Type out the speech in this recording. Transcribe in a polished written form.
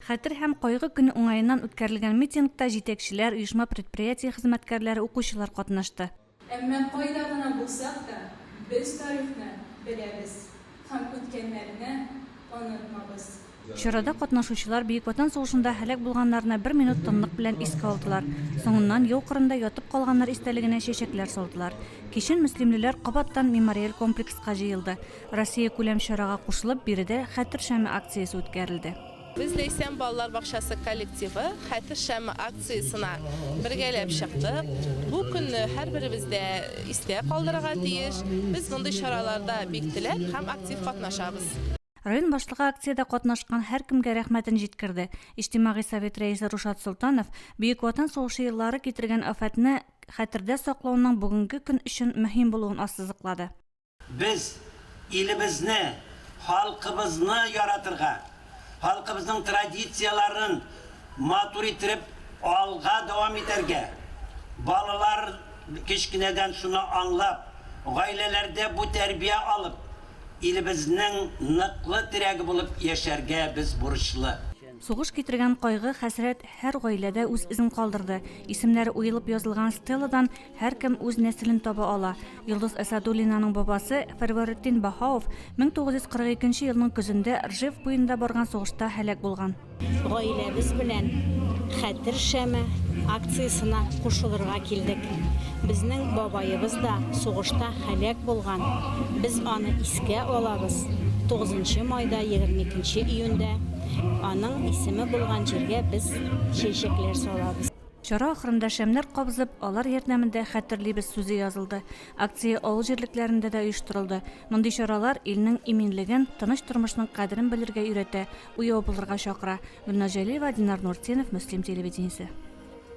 Хәтер һәм кайгы көне уңаеннан үткәрелгән митингта җитәкчеләр, оешма-предприятие хезмәткәрләре, укучылар катнашты. Әмма кайда гына булсак та, без тарихны беләбез һәм үткәннәрне онытмабыз. Чарада катнашучылар Бөек Ватан сугышында һәлак булганнарны бер минут тынлык белән искә алдылар. Соңыннан яу кырында ятып калганнар истәлегенә чәчәкләр салдылар. Кичен мөслимлеләр кабаттан мемориаль комплекска җыелды. Россиякүләм чарага кушылып, биредә Хәтер шәме акциясе үткәрелде. Без Ләйсән балалар бакчасы коллективы Хәтер шәме акциясенә бергәләп чыктык. Бу көнне һәрберебез дә истә калдырырга тиеш. Без мондый чараларда бик теләп һәм актив катнашабыз. Район башлыгы акциядә катнашкан һәркемгә рәхмәтен җиткерде. Иҗтимагый совет рәисе Рушат Солтанов Бөек Ватан сугышы еллары китергән афәтне хәтердә саклауның бүгенге көн өчен мөһим булуын ассызыклады. Без илебезне, халкыбызны яратырга, халкыбызның традицияләрен матур иттереп алга дәвам итәргә, балалар кечкенәдән шуны аңлап, гаиләләрдә бу тәрбия алып, илебезнең ныклы терәге булып яшәргә без бурычлы. Сугыш китергән кайгы, хәсрәт һәр гаиләдә үз эзен калдырды. Исемнәре уелып язылган стеладан һәркем үз нәселен таба ала. Йолдыз Әсәдуллинаның бабасы Фәрвәретдин Баһауов 1942 елның көзендә Ржев буенда барган сугышта һәлак булган. Гаиләбез белән Хәтер шәме акциясенә кушылырга килдек. Безнең бабаебыз да сугышта һәлак булган. Без аны искә алабыз. Тугызынчы майда, 22 июньдә аның исеме булган җиргә без чәчәкләр салабыз. Чара ахырында шәмнәр кабызып, алар ярдәмендә Хәтерлибез сүзе язылды. Акция авыл җирлекләрендә дә оештырылды. Мондый чаралар илнең иминлеген, тыныч тормышның кадерен белергә өйрәтә, уяу булырга чакыра. Гөлназ Җәлиева, Динар Нуртдинов, Мөслим телевидениесе.